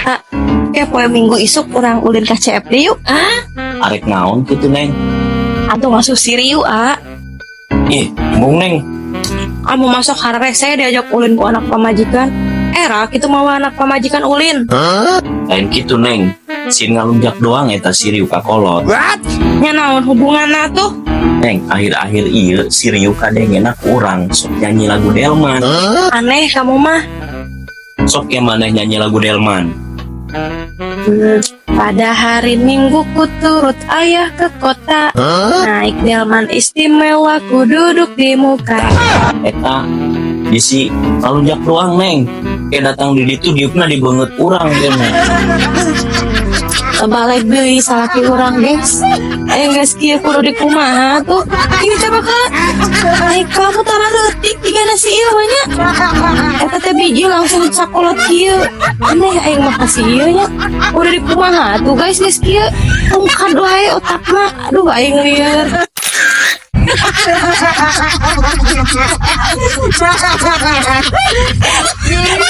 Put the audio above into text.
Ah, ya poe Minggu isuk urang ulin ka CFD yuk, ah. Arek naon kitu, Neng? Atuh ngasuh si Riu, ah. Ih, embung, Neng. Kamu masuk harese diajak ulin ku anak pamajikan. Era kitu mawa anak pamajikan ulin. Lain kitu, Neng. Sieun ngalunjak doang eta si Riu ka kolot. Nya naon hubunganna tuh? Neng, akhir-akhir ieu si Riu kadengena ku urang sok nyanyi lagu Delman. Aneh kamu mah. Sok ya maneh nyanyi lagu Delman. Pada hari Minggu ku turut ayah ke kota. Naik delman istimewa, ku duduk di muka. Eta bisi ngalunjak doang, Neng. Kayak datang di ditu diukna di beungeut urang kena. Balik deui salaki urang, guys. Eh, geus kieu kudu dikumaha tuh? Ini coba ka. Ai kamu tara leutik jigana si ieu mah nya. Eta teh biji langsung sakolot kieu. Aneh aing mah ka si ieu nya. Kudu dikumaha tuh, guys, geus kieu? Tungkad wae otakna. Aduh, aing lieur.